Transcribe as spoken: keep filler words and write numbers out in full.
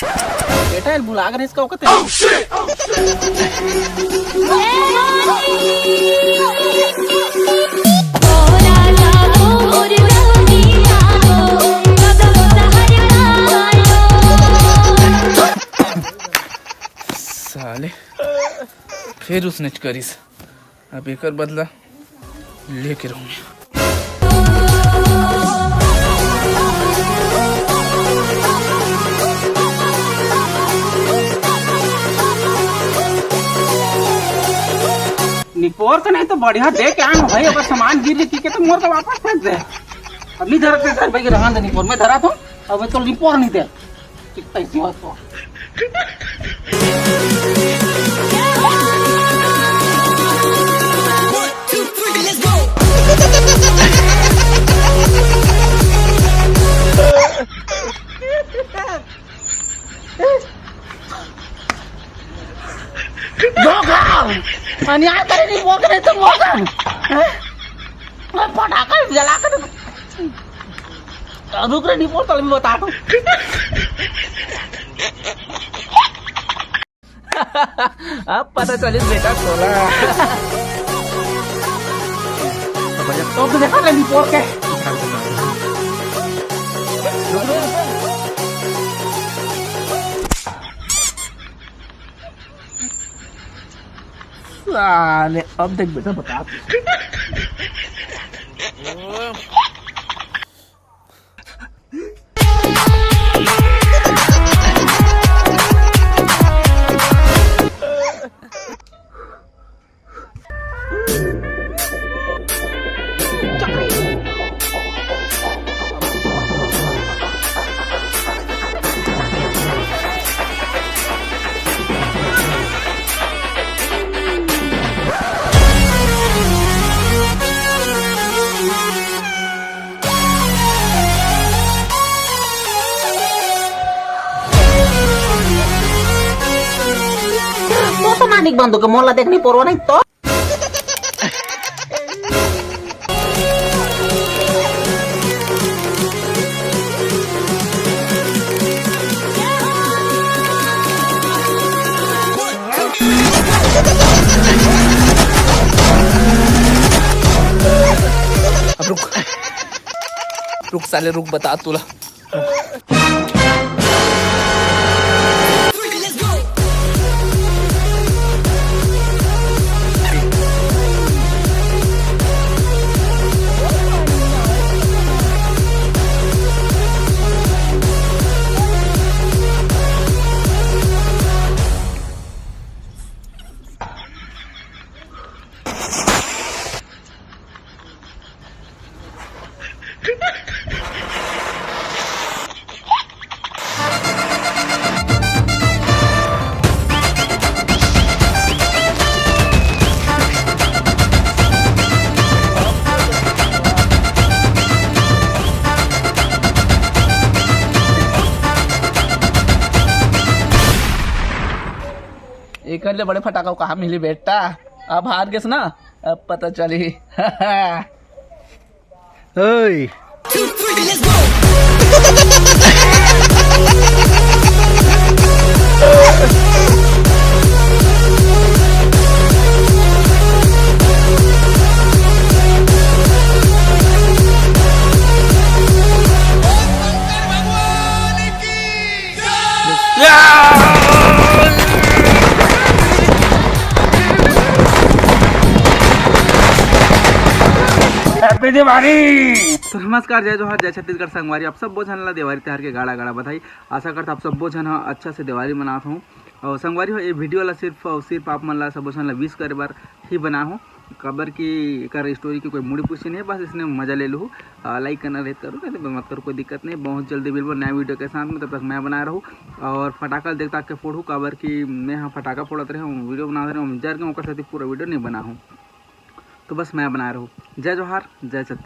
बेटा, ये भुला गए इसका वक्त। साले, फिर उसने करिस। अब एकर बदला लेके रहूंगी। निपोर के नहीं तो बढ़िया दे के आए हो भाई, अगर सामान गिर रही के तो मोर के वापस फेंक दे। अब नहीं धरत, भाई के रहन दे निपोर, मैं धरा था, अब मैं तो निपोर नहीं दे। कितना इतिहास हो। धोखा! अन्याय करे नहीं, वो करे तो वो कर। हैं? मैं पटाखा जला कर, रुक रे, नहीं बोल, तब भी बता दूं। अब पता चलिस बेटा तोला। तो तू देखा नहीं बोल के। साले, अब देख बेटा, बता। तो तो मानिक बंधु के मोला देखनी पोरवा नहीं तो। अब रुक, रुक साले, रुक, बता तोला। एकर ले बड़े फटाका कहाँ मिली बेटा? अब हार गेस ना, अब पता चली। ओए। Happy दिवाली। तो नमस्कार, जय जोहार, जय छत्तीसगढ़। संगवारी, आप सब्बो झन ला देवारी तिहार के गाड़ा गाड़ा बधाई। आशा करता आप सब्बो झन ह अच्छा से देवारी मनात हो। और संगवारी हो, ये video ला सिर्फ और सिर्फ आप मन ला, सब्बो झन ला wish करे बर ही बना हो, काबर कि एकर story के कोई मुड़ी पुछी नहीं, बस इसने मजा ले लूँ। आ, like करना रहे करो, नहीं तो मत करो, कोई दिक्कत नहीं। बहुत जल्दी मिलबो नया video के साथ में, तब तक मैं बनाए रहूँ और फटाका देख ताक के फोड़ू, काबर कि मैं हाँ फटाका फोड़त रहे हूँ, video बनाते रहे हूँ, जर के ओकर साथ पूरा video नहीं बना हूँ। तो बस मैं बनाए रहूँ। जय जोहार, जय छत्तीसगढ़।